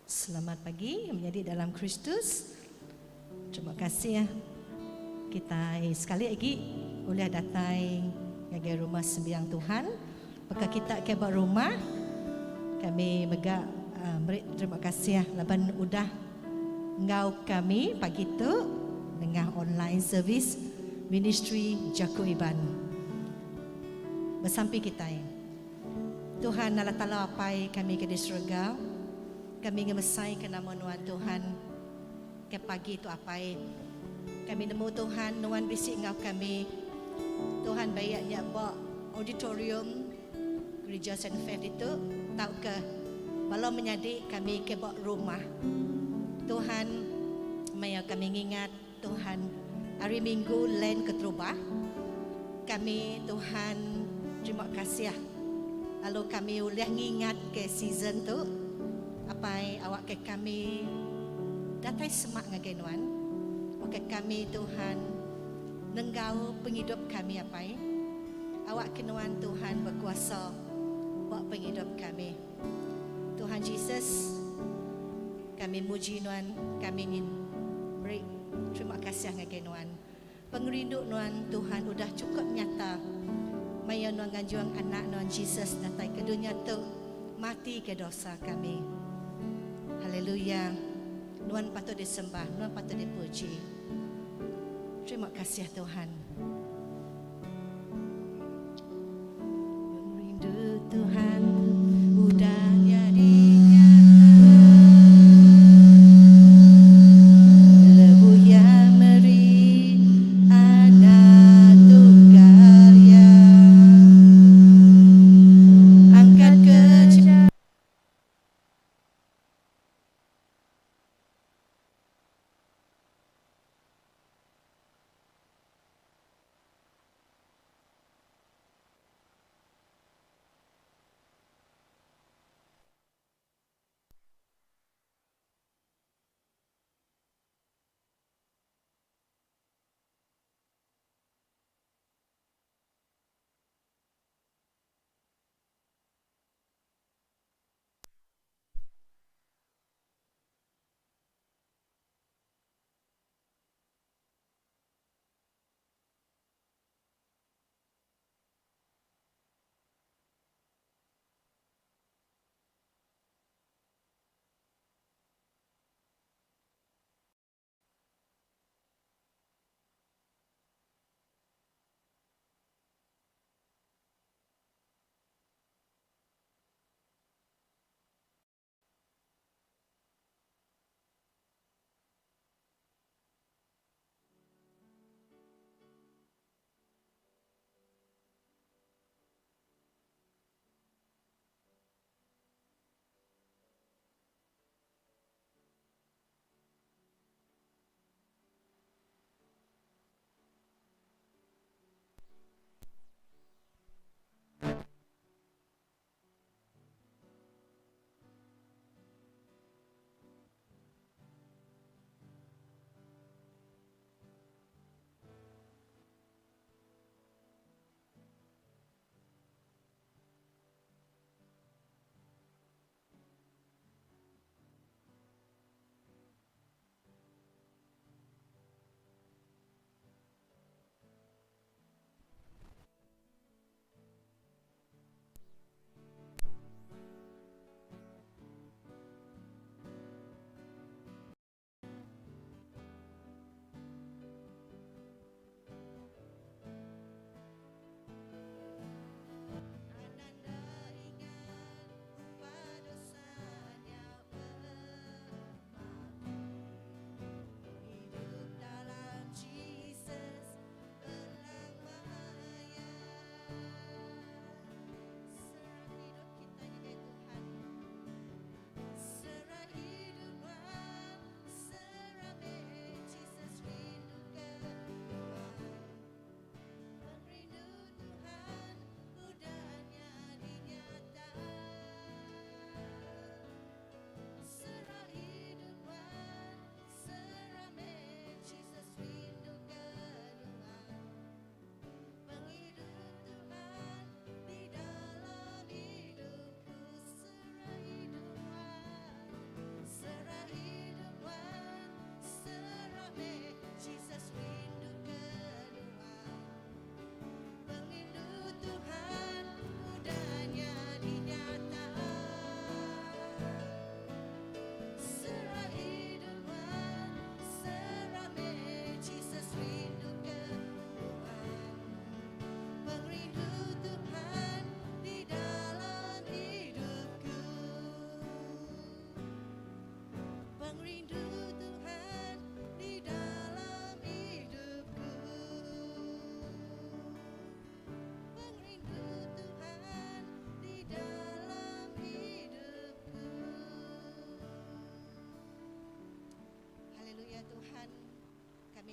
Selamat pagi menyadi dalam Kristus. Terima kasih kitai sekali agi ulih datai ngagai rumah sembiang Tuhan. Baka kita ke ba rumah kami mega uh, meri terima kasih laban udah enggau kami pagi tu nengah online service Ministry Jaku Iban. Besampi kitai. Tuhan Allah Taala Apai kami ke di serega, kami ngemesaika nama Nuan Tuhan ke pagi tu Apai. Kami nemu Tuhan Nuan bisi enggau kami. Tuhan baik nya ba auditorium Gereja Saint Faith ditu tauka bala menyadi kami ke ba rumah. Tuhan maya kami ngingat Tuhan hari minggu Lent keterubah kami Tuhan terima kasih lalu kami ulih ngingat ke season tu apai awak ke kami datai semak ngagai nuan awak ke kami Tuhan nenggau pengidup kami apai awak ke nuan Tuhan bekuasa ba pengidup kami Tuhan Jesus Kami muji Nuan, kami ngin meri terima kasih ngagai Nuan. Pengerindu Nuan, Tuhan, udah chukup nyata maya Nuan nganjung Anak Nuan Jesus datai ke dunya tu mati ke dosa kami. Haleluya. Nuan patut disembah, Nuan patut dipuji. Terima kasih Tuhan. Pengerindu Tuhan udah nyadi nyata Lebuh Iya meri Anak Tunggal Iya Angkat ke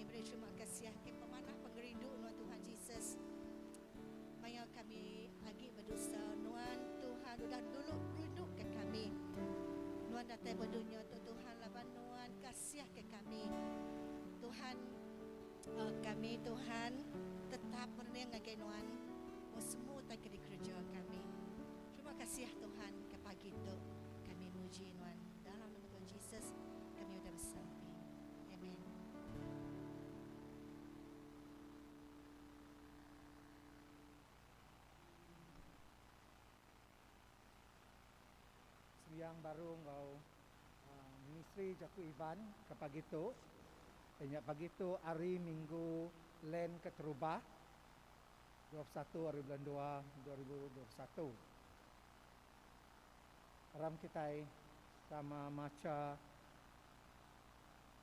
meri terima kasih ke pemanah pengerindu nuan Tuhan Jesus. Maya kami agi bedosa, nuan Tuhan udah dulu rindu ke kami. Nuan datai ba dunya tu Tuhan laban nuan kasih ke kami. Tuhan uh, kami Tuhan tetap merening ngagai nuan ba semua utai ke dikereja kami. Terima kasih Tuhan ke pagi tu kami muji nuan dalam nama Tuhan Jesus kami udah besampi. Amen. Sembiang baru enggau Ministri Jaku Iban ke pagi tu, iya nya pagi tu hari Minggu Lent keterubah, 21 hari bulan dua 2021. Aram kitai sama macha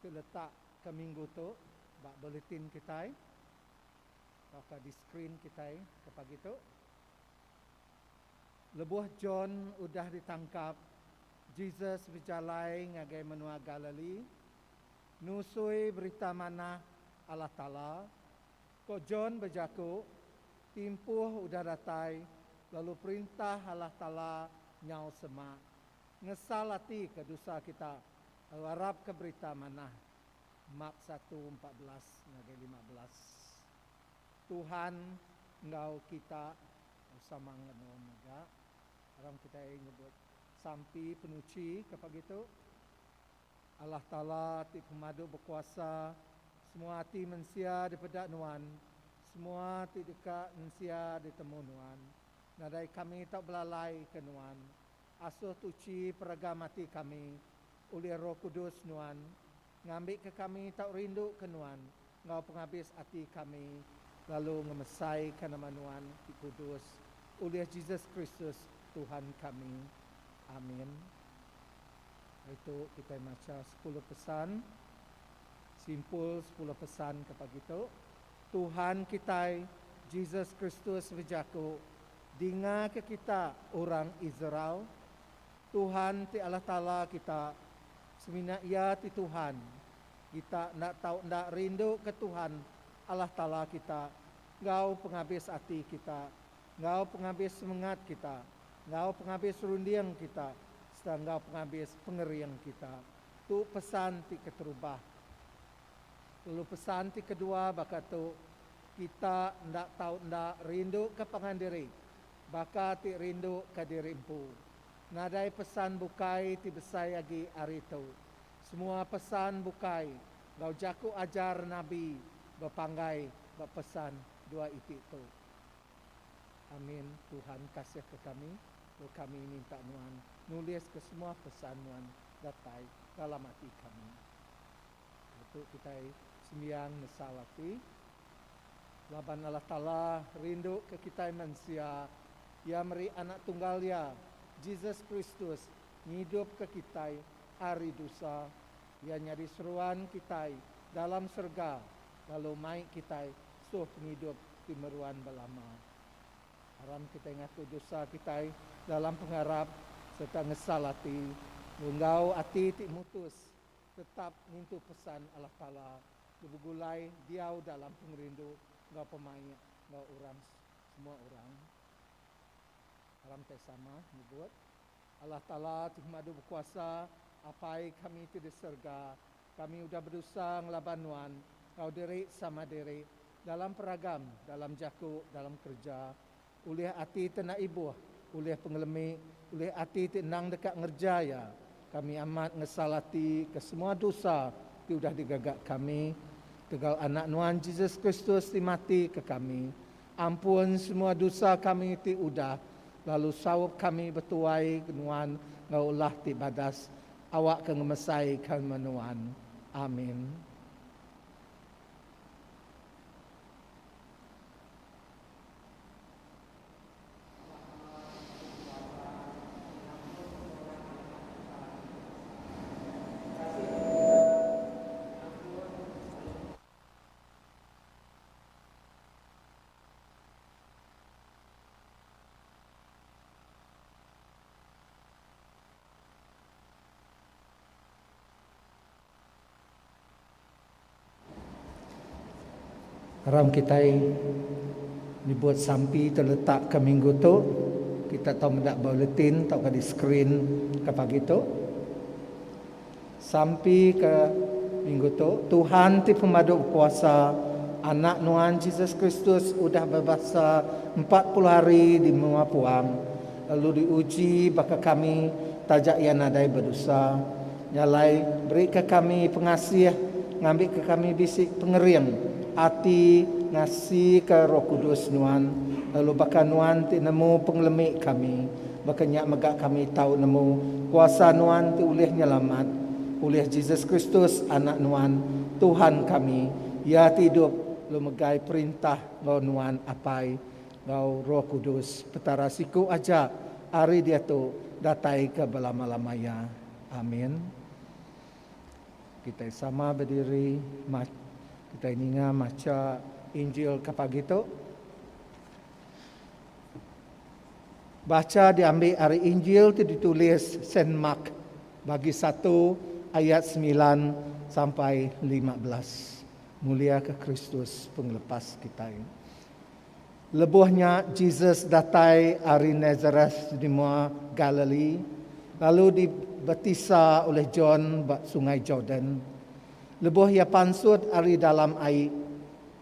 ti letak ke minggu tu ba bulletin kitai tauka di skrin kitai ke pagi tu. Lebuh John udah ditangkap, Jesus bejalai ngagai menua Galili, nusui Berita Manah Allah Taala. Ko John bejaku, Timpuh udah datai, lalu Perintah Allah Taala nyau semak. Ngesal ati ke dosa kita, lalu arapka Berita Manah. Mark satu 14 ngagai 15. Tuhan enggau kita sama enggau mega. Aram kitai nyebut sampi penuchi ke pagi tu. Allah Taala ti pemadu bekuasa, semua ati mensia dipeda Nuan, semua ti deka mensia ditemu Nuan. Nadai kami tau belalai ke Nuan. Asuh tuchi peragam ati kami ulih Roh Kudus Nuan, ngambika kami tau rindu ke Nuan enggau pengabis ati kami lalu ngemesaika nama Nuan ti kudus ulih Jesus Kristus Tuhan kami. Amin. Hari tu kitai macha sepuluh pesan, simpul sepuluh pesan ke pagi tu. Tuhan kitai, Jesus Kristus bejaku, Dingaka kita orang Israel, Tuhan ti Allah Taala kita, semina Iya ti Tuhan. Kita enda tau enda rindu ke Tuhan Allah Taala kita enggau pengabis ati kita, enggau pengabis semengat kita, enggau pengabis runding kita, sereta enggau pengabis pengering kita. Tu pesan ti keterubah. Lalu pesan ti kedua baka tu, Kita enda tau enda rindu ke pangan diri baka ti rindu ke diri empu. Nadai pesan bukai ti besai agi ari tu. Semua pesan bukai enggau jaku ajar nabi bepanggai ba pesan dua iti tu. Amin Tuhan kasih ke kami lalu kami minta nuan nulis ke semua pesan nuan datai dalam ati kami. Diatu kitai sembiang nesal ati laban Allah Taala rindu ke kitai mensia iya meri anak tunggal iya Jesus Kristus ngidup ke kitai ari dosa iya nyadi seruan kitai dalam serega lalu mai kitai suh pengidup ti meruan belama. Aram kitai ngaku dosa kitai dalam pengarap sereta ngesal ati lalu enggau ati ti mutus tetap ngintu pesan Allah Taala ti begulai diau dalam pengerindu enggau pemaik enggau orang semua orang. Aram kitai sama nyebut, Allah Taala ti Pemadu Bekuasa, Apai kami ti di serega, kami udah bedosa ngelaban Nuan enggau diri sama diri dalam peragam, dalam jaku, dalam kereja, ulih ati ti enda ibuh, ulih pengelemi, ulih ati ti endang deka ngereja iya. Kami amat ngesal ati ke semua dosa ti udah digaga kami tegal Anak Nuan Jesus Kristus ti mati ke kami. Ampun semua dosa kami ti udah, lalu saup kami betuai ke Nuan enggau ulah ti badas awakka ngemesaika nama Nuan. Amin. Aram kitai nyebut sampi ti letak ke minggu tu. Kita tau meda bulletin tauka di skrin ke pagi tu. Sampi ke minggu tu, Tuhan ti pemadu bekuasa, Anak Nuan Jesus Kristus udah bebasa 40 hari di menua puang, lalu diuji baka kami taja iya nadai bedosa. Nya alai, berika kami pengasih ngambika kami bisi pengering ati ngasika Roh Kudus Nuan, lalu baka Nuan ti nemu pengelemi kami, baka nya mega kami tau nemu kuasa Nuan ti ulih nyelamat, ulih Jesus Kristus Anak Nuan, Tuhan kami, Iya ti idup lalu megai perintah enggau Nuan Apai enggau Roh Kudus, Petara siku aja, ari diatu datai ke belama-lama iya. Amin. Kitai sama bediri kitai ninga macha Injil ke pagi tu. Bacha diambi ari Injil ti ditulis Saint Mark bagi satu ayat semilan sampai 15. Muliaka Kristus pengelepas kitai. Lebuh nya Jesus datai ari Nazareth di mua Galili, lalu dibatisa ulih John ba Sungai Jordan. Lebuh iya pansut ari dalam ai,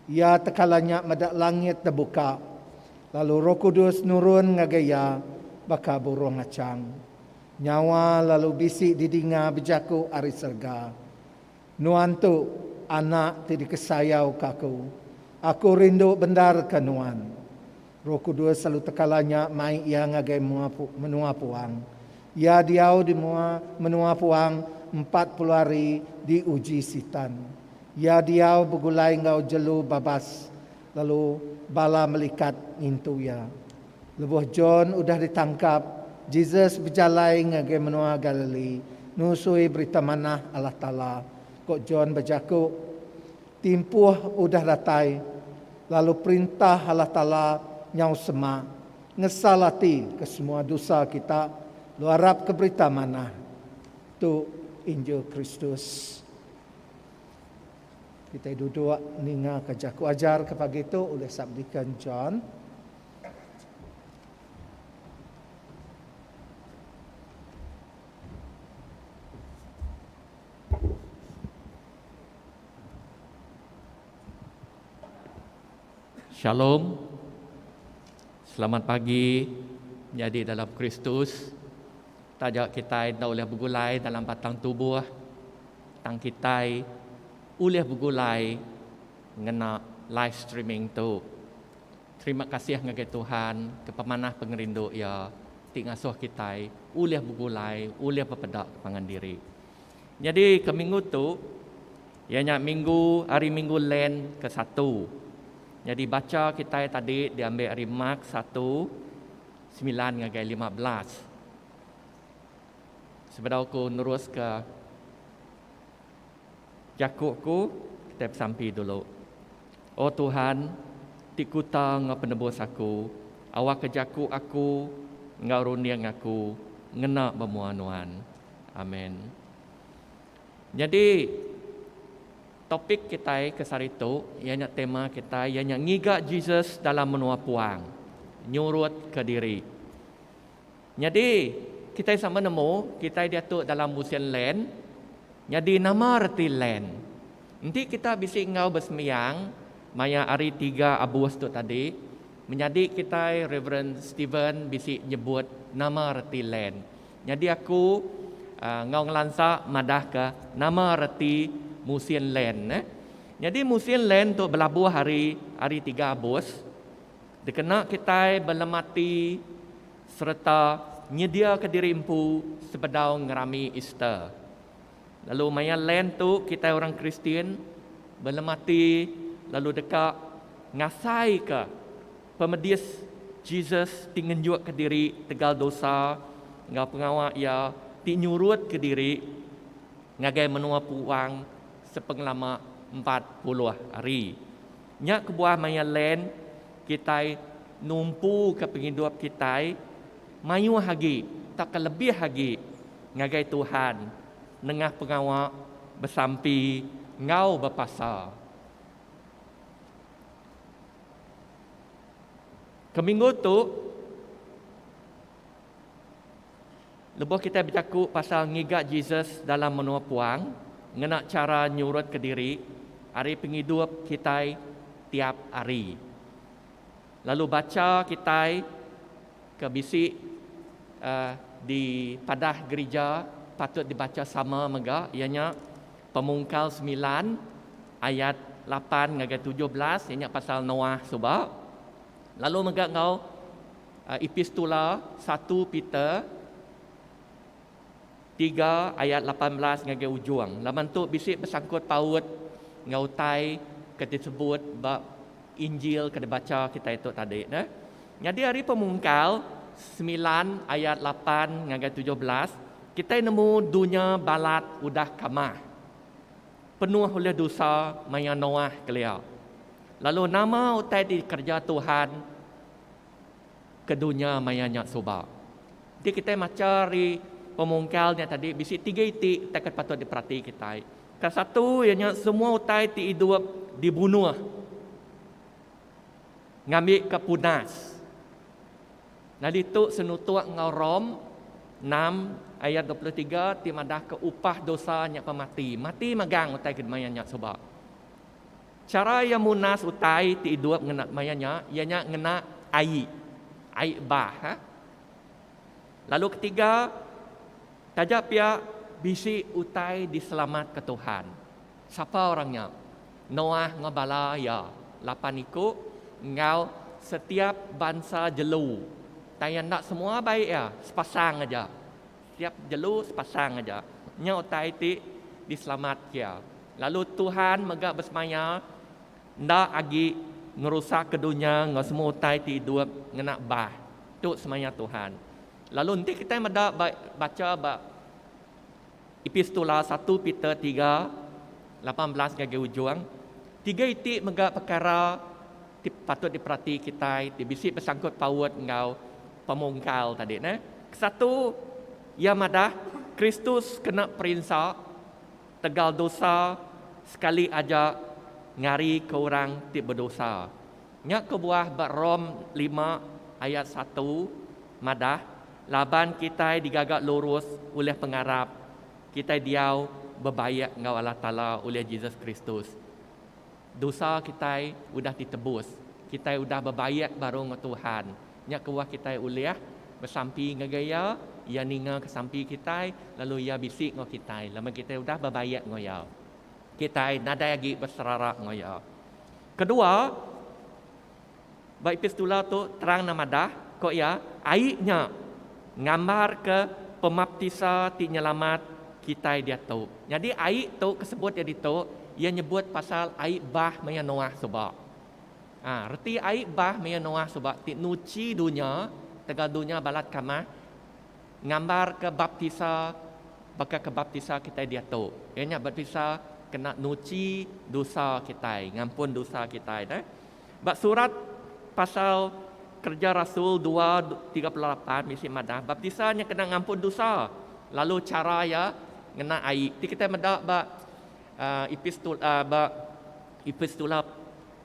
iya tekala nya meda langit tebuka, lalu Roh Kudus nurun ngagai iya baka burung achang. Nyawa lalu bisi didinga bejaku ari serega, Nuan tu Anak ti dikesayauka Aku. Aku rindu bendar ke nuan. Roh Kudus lalu tekala nya mai iya ngagai menua puang. Iya diau di menua puang 40 hari diuji Sitan. Iya diau begulai enggau jelu babas, lalu bala melikat ngintu iya. Lebuh John udah ditangkap, Jesus bejalai ngagai menua Galili, nusui Berita Manah Allah Taala. Ku John bejaku, Timpuh udah datai, lalu Perintah Allah Taala nyau semak. Ngesal ati ke semua dosa kita, lalu arapka Berita Manah. Tu Injil Kristus. Kitai duduk ningaka jaku ajar ke pagi tu ulih Subdeacon John. Shalom. Selamat pagi menyadi dalam Kristus. Taja kitai enda ulih begulai dalam batang tubuh, tang kitai ulih begulai ngena live streaming tu. Terima kasih ngagai Tuhan ke pemanah pengerindu Iya ti ngasuh kitai ulih begulai, ulih bepeda ke pangan diri. Nyadi ke minggu tu, iya nya minggu hari Minggu Lent ke satu. Nyadi bacha kitai tadi diambi ari Mark satu, semilan ngagai 15. Sebedau ku neruska jaku ku, kitai besampi dulu. O Tuhan, ti kuta enggau penebus aku, awakka jaku aku enggau runding aku ngena ba mua Nuan. Amen. Nyadi, topik kitai ke sehari tu, iya nya tema kitai iya nya ngiga Jesus dalam menua puang, nyurut ke diri. Nyadi, kitai sama nemu, kitai diatu dalam musin Lent. Nyadi, nama reti Lent? Enti kita bisi enggau besembiang maya hari tiga Abus tu tadi, menyadi kitai Reverend Steven bisi nyebut nama reti Lent. Nyadi aku enggau ngelansa madahka nama reti musin Lent. Nyadi musin Lent tu belabuh ari hari tiga Abus. Dikena kitai belemati sereta nyediaka diri empu sebedau ngerami Easter. Lalu maya Lent tu kitai orang Kristian belemati lalu deka ngasaika pemedis Jesus ti ngenjukka diri tegal dosa enggau pengawa iya ti nyurutka diri ngagai menua puang sepengelama 40 hari. Nya kebuah maya Lent kitai numpuka pengidup kitai mayuh agi tauka lebih agi ngagai Tuhan nengah pengawa besampi enggau bepasa. Ke minggu tu, lebuh kitai bejaku pasal ngiga Jesus dalam menua puang ngena chara nyurutka diri ari pengidup kitai tiap hari. Lalu bacha kitai ke bisi uhh di padah gerija patut dibacha sama mega iya nya Pemungkal semilan ayat lapan ngagai 17 iya nya pasal Noah suba. Lalu mega enggau Epistula satu Peter tiga ayat 18 ngagai ujung. Laban tu bisi besangkut paut enggau utai ke disebut ba Injil ke dibacha kitai tu tadi neh. Nyadi ari Pemungkal semilan ayat lapan ngagai 17 kitai nemu dunya balat udah kamah penuh ulih dosa maya Noah kelia. Lalu nama utai ti dikereja Tuhan ke dunya maya nya suba? Enti kitai macha ari Pemungkal nya tadi bisi tiga iti utai ke patut diperati kitai. Kesatu iya nya semua utai ti idup dibunuh ngambika punas. Nyadi tu senutuk enggau Rom enam ayat 23 ti madahka upah dosa nya pemati. Mati magang utai ke maya nya suba. Chara iya munas utai ti idup ngena maya nya iya nya ngena ai, ai bah. Ha? Lalu ketiga, taja pia bisi utai diselamatka Tuhan. Sapa orang nya? Noah enggau bala iya, lapan iku, enggau setiap bansa jelu. Tang iya enda semua bai iya, sepasang aja. Setiap jelu sepasang aja. Nya utai ti diselamatka iya. Lalu Tuhan mega besemaya enda agi ngerusakka dunya enggau semua utai ti idup ngena bah. Tu semaya Tuhan. Lalu enti kitai meda ba bacha ba Epistula satu Peter tiga, 18 ngagai ujung, tiga iti mega pekara ti patut diperati kitai ti bisi besangkut paut enggau pemungkal tadi neh. Kesatu, iya madah Kristus kena perinsa tegal dosa sekali aja ngarika orang ti bedosa. Nya kebuah ba Rom lima ayat satu madah, Laban kitai digaga lurus ulih pengarap, kitai diau bebaik enggau Allah Taala ulih Jesus Kristus. Dosa kitai udah ditebus. Kitai udah bebaik baru enggau Tuhan. Nya kebuah kitai ulih besampi ngagai Iya, Iya ningaka sampi kitai, lalu Iya bisi enggau kitai laban kitai udah bebaik enggau Iya. Kitai nadai agi beserara enggau Iya. Kedua, ba epistula tu terang enda madah, ko iya, ai nya ngambarka pemaptisa ti nyelamat kitai diatu. Nyadi ai tu ke sebut iya ditu, iya nyebut pasal ai bah maya Noah suba. Ha, reti ai bah maya Noah suba ti nuchi dunya tegal dunya balat kamah ngambarka baptisa baka ke baptisa kitai diatu. Iya nya baptisa kena nuchi dosa kitai, ngampun dosa kitai deh. Ba surat pasal Kereja Rasul dua 38 bisi madah baptisa nya kena ngampun dosa lalu chara iya ngena ai. Ti kitai meda ba uh, epistula uh, ba epistula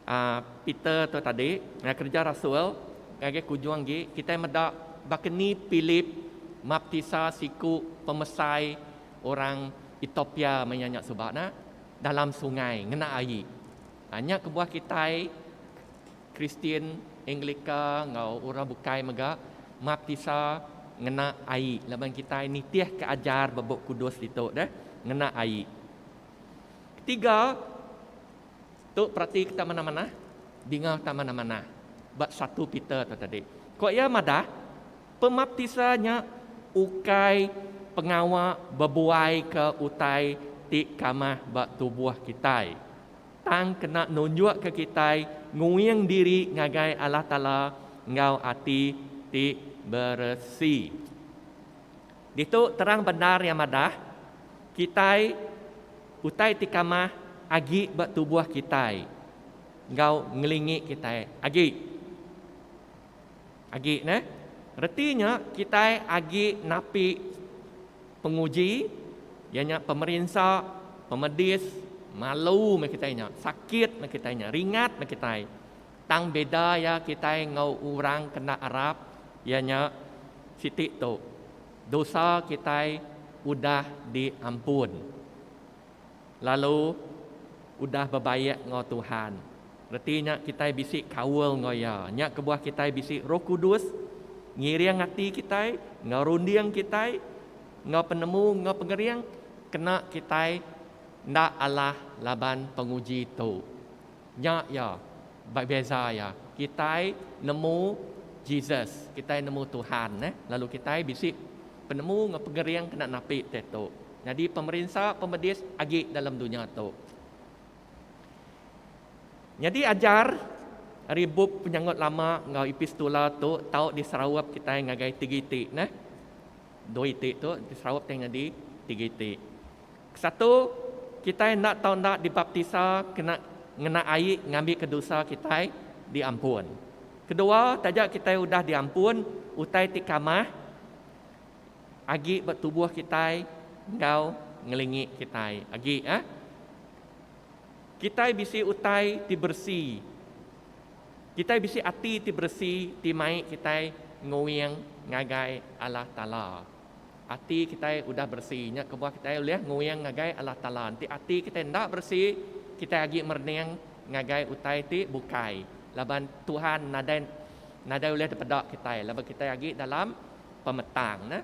uh, Peter tu tadi, Kereja Rasul ngagai kujung agi kitai meda baka ni Philip maptisa siku pemesai orang Ethiopia maya nya suba ne dalam sungai ngena ai. Ha, nya kebuah kitai Kristian Anglika enggau orang bukai mega maptisa ngena ai laban kitai nitihka ajar ba Bup Kudus ditu deh ngena ai. Ketiga, tu perati kita manah-manah, dinga kita manah-manah ba satu Peter tu tadi. Ko iya madah, pemaptisa nya ukai pengawa bebuaika utai ti kamah ba tubuh kitai, tang kena nunjukka kitai nguing diri ngagai Allah Taala enggau ati ti beresi. Ditu terang bendar iya madah, kitai utai ti kamah agi ba tubuh kitai enggau ngelingi kitai agi. Agi neh. Reti nya kitai agi napi penguji iya nya pemerinsa, pemedis, malu meh kitai nya, sakit meh kitai nya, ringat meh kitai. Tang beda iya kitai enggau orang ke enda arap iya nya siti tu, dosa kitai udah diampun lalu udah bebaik enggau Tuhan. Reti nya kitai bisi kaul enggau Iya. Nya kebuah kitai bisi Roh Kudus ngiring ati kitai enggau runding kitai enggau penemu enggau pengering kena kitai enda alah laban penguji tu. Nya iya, ba beza iya. Kitai nemu Jesus, kitai nemu Tuhan neh, lalu kitai bisi penemu enggau pengering kena napi te tu. Nyadi pemerinsa pemedis agi dalam dunya tu. Nyadi ajar ari bup Penyanggut Lama enggau Epistula tu tau diseraup kitai ngagai tiga iti neh. Dua iti tu diseraup kitai nyadi tiga iti. Kesatu, kitai enda tau enda dibaptisa kena ngena ai ngambika dosa kitai diampun. Kedua, taja kitai udah diampun, utai ti kamah agi ba tubuh kitai enggau ngelingi kitai agi. Eh. Kitai bisi utai ti beresi. Kitai bisi ati ti beresi ti mai kitai nguing ngagai Allah Taala. Ati kitai udah beresi, nya kebuah kitai ulih nguing ngagai Allah Taala. Enti ati kitai enda beresi, kitai agi merening ngagai utai ti bukai laban Tuhan nadai nadai ulih dipeda kitai laban kitai agi dalam pemetang. Neh.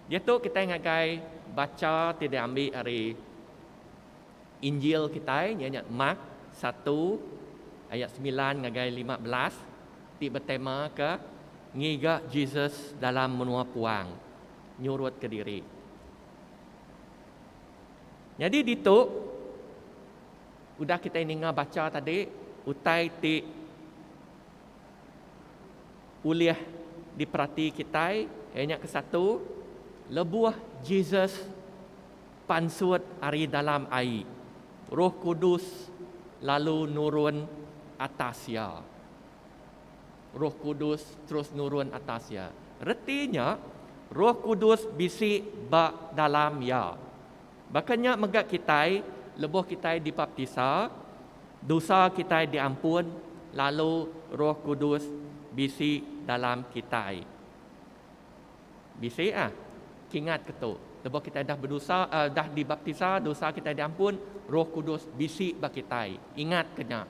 Diatu kitai ngagai bacha ti diambi ari. Injil kitai iya nya Mark satu ayat semilan ngagai 15 ti betema ke ngiga Jesus dalam menua puang nyurut kediri. Nyadi ditu udah kitai ninga bacha tadi utai ti ulih diperati kitai iya nya kesatu lebuh Jesus Pansut ari dalam ai, Roh Kudus lalu nurun atas iya. Roh Kudus terus nurun atas iya. Reti nya, Roh Kudus bisi ba dalam iya. Baka nya mega kitai, lebuh kitai dibaptisa, dosa kitai diampun lalu Roh Kudus bisi dalam kitai. Bisi ah. Kingat ke tu, lebuh kitai dah bedosa uh, dah dibaptisa, dosa kitai diampun, Roh Kudus bisi ba kitai. Ingat ke nya.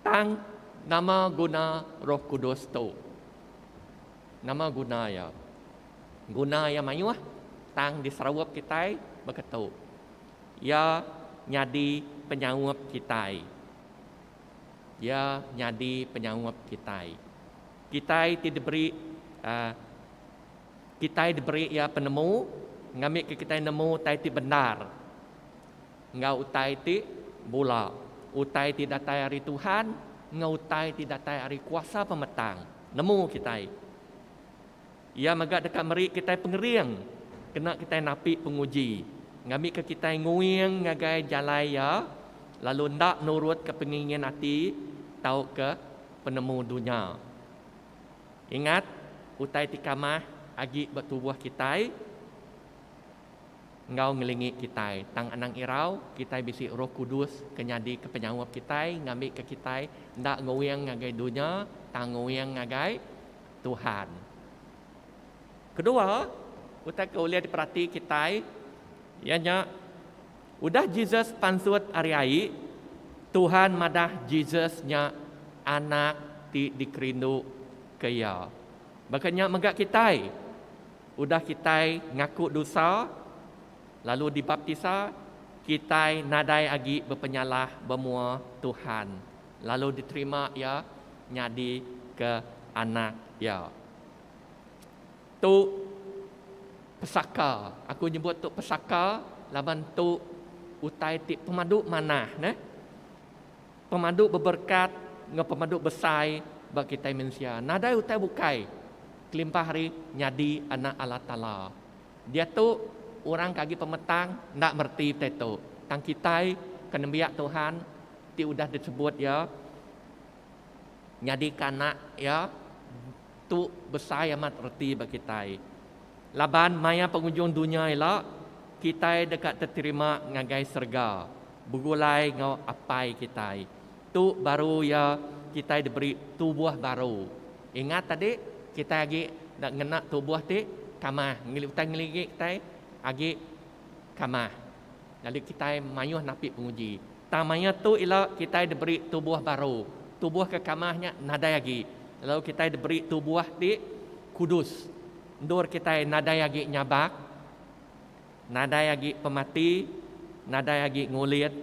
Tang nama guna Roh Kudus tu? Nama guna iya? Guna iya mayuh, tang di Sarawak kitai baka tu. Iya nyadi penyaup kitai. Iya nyadi penyaup kitai. Kitai ti diberi kitai diberi iya penemu ngambika kitai nemu utai ti bendar enggau utai ti bula, utai ti datai ari Tuhan enggau utai ti datai ari kuasa pemetang. Nemu kitai. Iya mega deka meri kitai pengering kena kitai napi penguji ngambika kitai nguing ngagai jalai iya lalu enda nurutka pengingin ati tauka penemu dunya. Ingat, utai ti kamah agi ba tubuh kitai enggau ngelingi kitai. Tang anang irau, kitai bisi Roh Kudus ke nyadika penyaup kitai ngambika kitai enda nguing ngagai dunya tang nguing ngagai Tuhan. Kedua, utai ke ulih diperati kitai iya nya Udah Jesus pansut ari ai, Tuhan madah Jesus nya Anak ti dikerindu ke Iya. Baka nya mega kitai, udah kitai ngaku dosa lalu dibaptisa, kitai nadai agi bepenyalah ba mua Tuhan lalu diterima Iya nyadi ke anak Iya. Tu pesaka. Aku nyebut tu pesaka laban tu utai ti pemadu manah neh. Pemadu beberkat enggau pemadu besai ba kitai mensia. Nadai utai bukai kelimpah ari nyadi anak Allah Taala. Diatu orang ke agi pemetang enda mereti utai tu. Tang kitai ke nembiak Tuhan ti udah disebut iya nyadika anak iya tu besai amat reti ba kitai. Laban maya pengujung dunya ila, kitai deka teterima ngagai serega begulai enggau Apai kitai. Tu baru iya kitai diberi tubuh baru. Ingat tadi kitai agi enda ngena tubuh ti kamah. Utai ngeligi kitai agi kamah. Lalu kitai mayuh napi penguji. Tang maya tu ila kitai diberi tubuh baru. Tubuh ke kamah nya nadai agi. Lalu kitai diberi tubuh ti kudus. Endur kitai nadai agi nyabak, nadai agi pemati, nadai agi ngulit,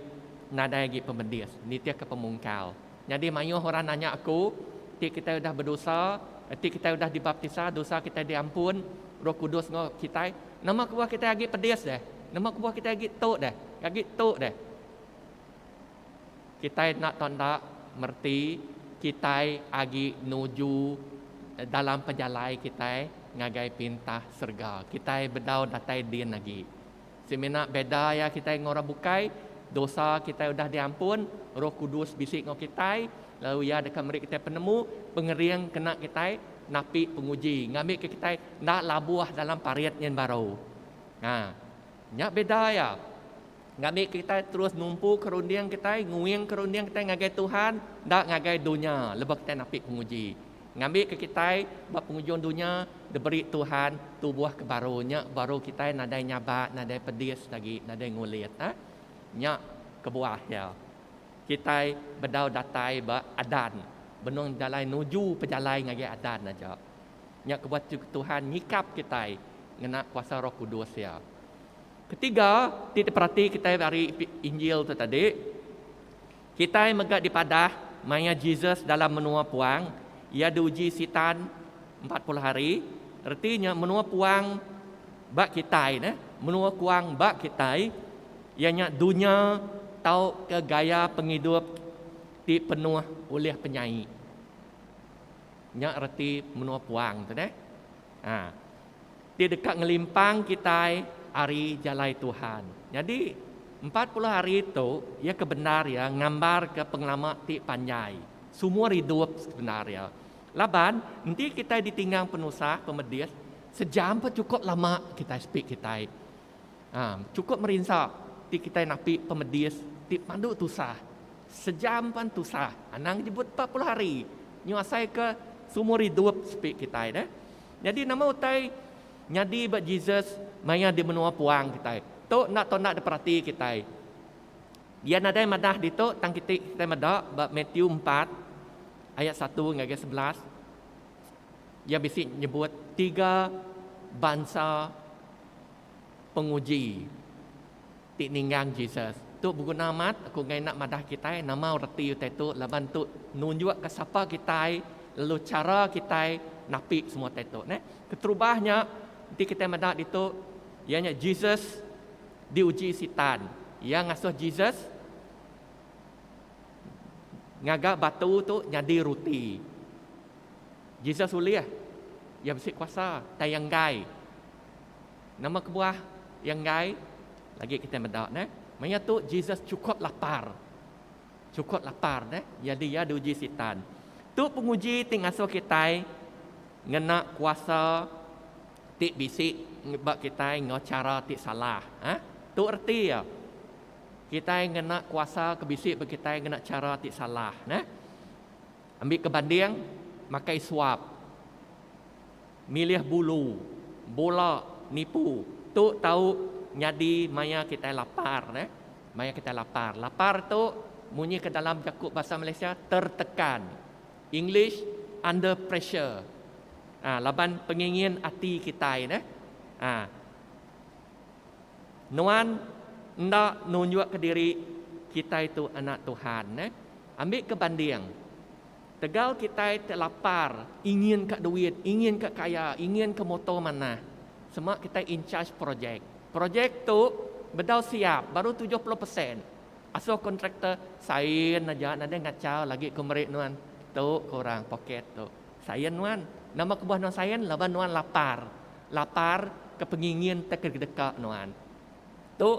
nadai agi pemedis. Nitihka pemungkal. Nyadi mayuh orang nanya aku, ti kitai udah bedosa, ti kitai udah dibaptisa, dosa kitai diampun, Roh Kudus enggau kitai, nama kebuah kitai agi pedis deh? Nama kebuah kitai agi tu deh? Agi tu deh? Kitai enda tau enda mereti kitai agi nuju dalam pejalai kitai ngagai Perintah Serega. Kitai bedau datai din agi. Semina beda iya kitai enggau orang bukai, dosa kitai udah diampun, Roh Kudus bisi enggau kitai, lalu Iya deka meri kitai penemu, pengering kena kitai napi penguji ngambika kitai enda labuh dalam parit nyin baru. Ha, nya beda iya. Ngambika kitai terus numpuka runding kitai, nguingka runding kitai ngagai Tuhan, enda ngagai dunya lebuh kitai napi penguji. Ngambika kitai ba pengujung dunya diberi Tuhan tubuh ke baru nya baru kitai nadai nyabak, nadai pedis agi, nadai ngulit. Ha? Nya kebuah iya. Kitai bedau datai ba adan, benung jalai nuju pejalai ngagai adan aja. Nya kebuah Tuhan nyikap kitai ngena kuasa Roh Kudus iya. Ketiga ti diperati kitai ari Injil tu tadi, kitai mega dipadah maya Jesus dalam menua puang, iya diuji Sitan 40 hari, reti nya menua puang ba kitai neh, menua kuang ba kitai iya nya dunya tauka gaya pengidup ti penuh ulih penyai. Nya reti menua puang tu neh. Ha. Ti deka ngelimpang kitai ari jalai Tuhan. Nyadi, 40 hari tu iya ke bendar iya ngambarka pengelama ti panjai. Sumur idup sebendar iya. Laban, enti kitai ditinggang penusah, pemedis, sejam pun chukup lama kitai sepi kitai. Ha, chukup merinsa ti kitai napi pemedis ti padu tusah. Sejam pan tusah. Anang nyebut 40 hari. Nyu asai ke sumur idup sepi kitai deh. Nyadi nama utai nyadi ba Jesus maya di menua puang kitai? Tu enda tau enda diperati kitai. Iya nadai madah ditu tang kiti kitai meda ba Matthew 4 ayat 1 ngagai 11 iya bisi nyebut tiga bansa penguji ti ninggang Jesus. Tu beguna amat aku enggai enda madah kitai nama reti utai tu laban tu nunjukka sapa kitai lalu chara kitai napi semua utai tu neh. Keterubah nya enti kitai meda ditu iya nya Jesus diuji Sitan. Iya ngasuh Jesus ngaga batu tu nyadi ruti. Jesus ulih, iya bisi kuasa tang iya enggai. Nama kebuah iya enggai? Lagi kitai meda neh. Maya tu Jesus chukup lapar. Chukup lapar neh. Nyadi iya diuji Sitan. Tu penguji ti ngasuh kitai ngena kuasa ti bisi ba kitai enggau chara ti salah. Ha? Tu reti iya. Kitai ngena kuasa ke bisi ba kitai ngena chara ti salah neh. Ambi ke banding, makai suap. Milih bulu, bula, nipu. Tu tau nyadi maya kitai lapar neh. Maya kitai lapar. Lapar tu munyi ke dalam jaku bahasa Malaysia tertekan. English under pressure. Ha, laban pengingin ati kitai neh. Ha. Nuan enda nunjukka diri kitai tu anak Tuhan neh. Ambi ke banding, Tegal kitai ti lapar, ingin ka duit, ingin ka kaya, ingin ka moto manah, sema kitai in charge projek. Projek tu bedau siap, baru 70%. Asuh kontraktor sain aja nadai ngachau lagi ku meri nuan tu ku orang poket tu. Sain nuan. Nama kebuah nuan sain? Laban nuan lapar. Lapar ke pengingin te ke deka nuan. Tu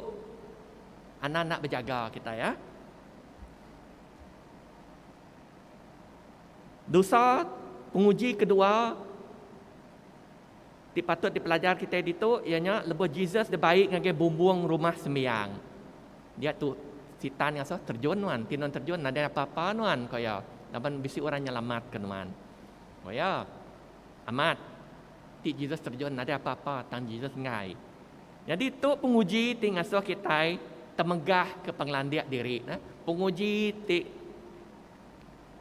anak nak bejaga kitai ya. Dosa penguji kedua ti patut dipelajar kitai ditu iya nya lebuh Jesus dibai ngagai bumbung rumah sembiang. Dia tu Sitan ngasuh terjun nuan, ti nuan terjun nadai apa-apa nuan ko iya. Laban bisi orang nyelamatka nuan. Ku iya, Amat, ti Jesus terjun nadai apa-apa tang Jesus enggai. Nyadi tu penguji ti ngasuh kitai temegahka pengelandik diri. Penguji ti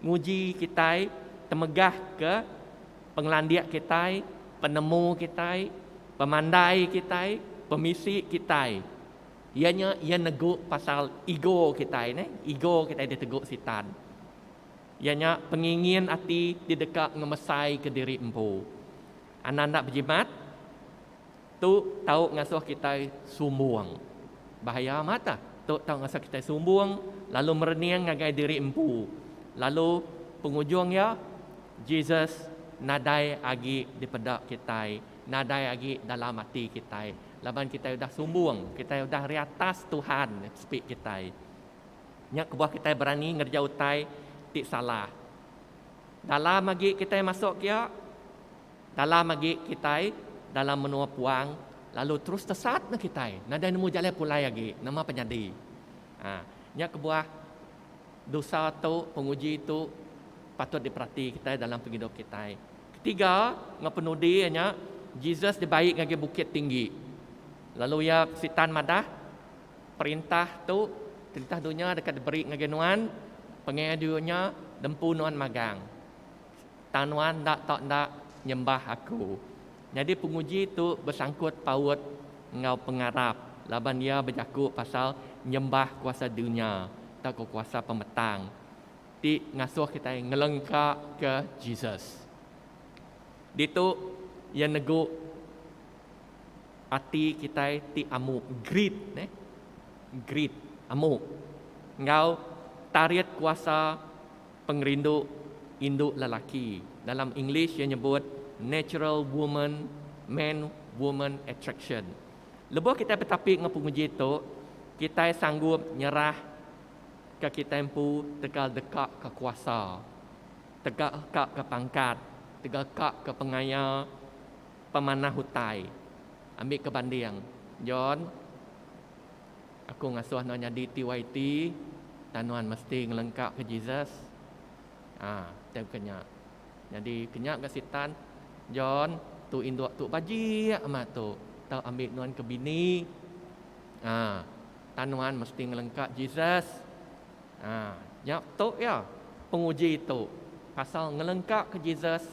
nguji kitai temegahka pengelandik kitai, penemu kitai, pemandai kitai, pemisi kitai. Iya nya iya negu pasal ego kitai neh, ego kitai ditegu sitan. Iya nya pengingin ati ti deka ngemesaika diri empu. Anang enda bejimat, tu tau ngasuh kitai sumbung. Bahaya amat ah. Tu tau ngasuh kitai sumbung lalu merening ngagai diri empu. Lalu pengujung iya, Jesus nadai agi dipeda kitai, nadai agi dalam ati kitai laban kitai udah sumbung, kitai udah ari atas Tuhan sepi kitai. Nya kebuah kitai berani ngereja utai ti salah. Dalam agi kitai masuk kia, dalam agi kitai dalam menua puang lalu terus tesat meh kitai nadai nemu jalai pulai agi nama penyadi. Ha, nya kebuah dosa tu, penguji tu patut diperati kitai dalam pengidup kitai. Ketiga, enggau penudi iya nya Jesus dibai ngagai bukit tinggi. Lalu iya Sitan madah Perintah tu, perintah dunya deka diberi ngagai nuan, pengaya dunya dempu nuan magang. Tang nuan enda tau enda nyembah aku. Nyadi penguji tu besangkut paut enggau pengarap laban iya bejaku pasal nyembah kuasa dunya tauka kuasa pemetang ti ngasuh kitai ngelengkaka Jesus. Ditu iya negu Ati kitai ti amu, greed neh, greed, amu, enggau tarit kuasa pengerindu indu lelaki. Dalam English iya nyebut natural woman, man woman attraction. Lebuh kitai betapi enggau penguji tu, kitai sanggup nyerah ke kitai empu tegal deka ke kuasa, tegal ka ke pangkat, tegal ka ke pengaya, Pemanah utai. Ambi ke banding, John, aku ngasuh nuan nyadi TYT, tang nuan mesti ngelengka ke Jesus. Ha, utai baka nya. Nyadi ke nya ga sitan, John, tu indu tu bajik amat tu, tau ambi nuan ke bini. Ha, tang nuan mesti ngelengka Jesus. Ha, nya tu iya penguji tu pasal ngelengka ke Jesus.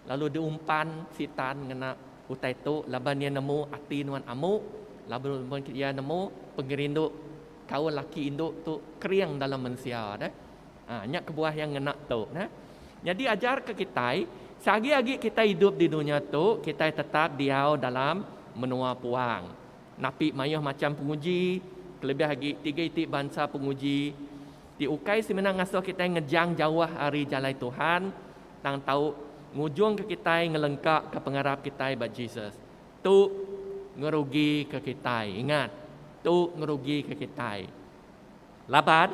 Lalu diumpan Sitan ngena utai tu laban iya nemu ati nuan amu, laban iya nemu pengerindu kaul laki indu tu kering dalam mensia deh. Ha, nya kebuah iya ngena tu neh. Nyadi ajar ke kitai, seagi-agi kitai idup di dunya tu, kitai tetap diau dalam menua puang. Napi mayuh macham penguji, kelebih agi tiga iti bansa penguji ti ukai semina ngasuh kitai ngejang jauh ari jalai Tuhan, tang tau ngujungka kitai ngelengkaka pengarap kitai ba Jesus. Tu ngerugika kitai. Ingat, tu ngerugika kitai. Laban,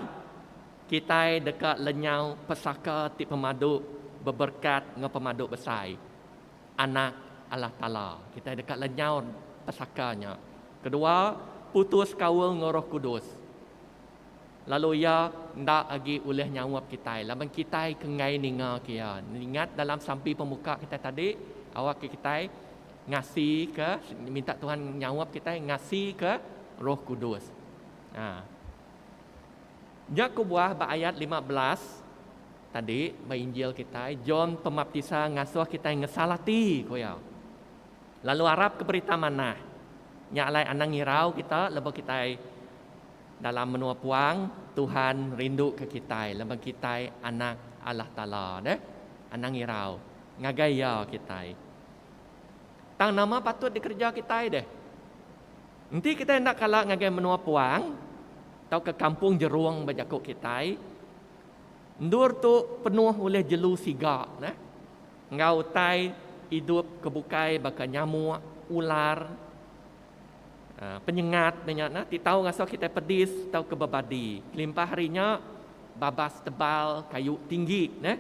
kitai deka lenyau pesaka ti pemadu beberekat enggau pemadu besai, Anak Allah Taala. Kitai deka lenyau pesaka nya. Kedua, putus kaul enggau Roh Kudus. Lalu iya enda agi ulih nyaup kitai laban kitai ke enggai ningaka iya. Ingat dalam sampi pemuka kitai tadi, awakka kitai ngasika, minta Tuhan nyaup kitai ngasika Roh Kudus. Ha. Nya kebuah ba ayat 15 tadi ba Injil kitai, John Pemaptisa ngasuh kitai ngesal ati, ku iya. Lalu arapka berita manah. Nya alai anang ngirau kita lebuh kitai Dalam menua puang, Tuhan rinduka kitai laban kitai anak Allah Taala deh. Anang irau, ngagai Iya kitai. Tang nama patut dikereja kitai deh? Enti kitai enda kala ngagai menua puang tauka kampung jerung ba jaku kitai, endur tu penuh ulih jelu siga neh, enggau utai idup ke bukai baka nyamuk, ular, Penyengat ne nya nah ti tau ngasuh kitai pedis tauka bebadi. Kelimpah ari nya, babas tebal kayu tinggi neh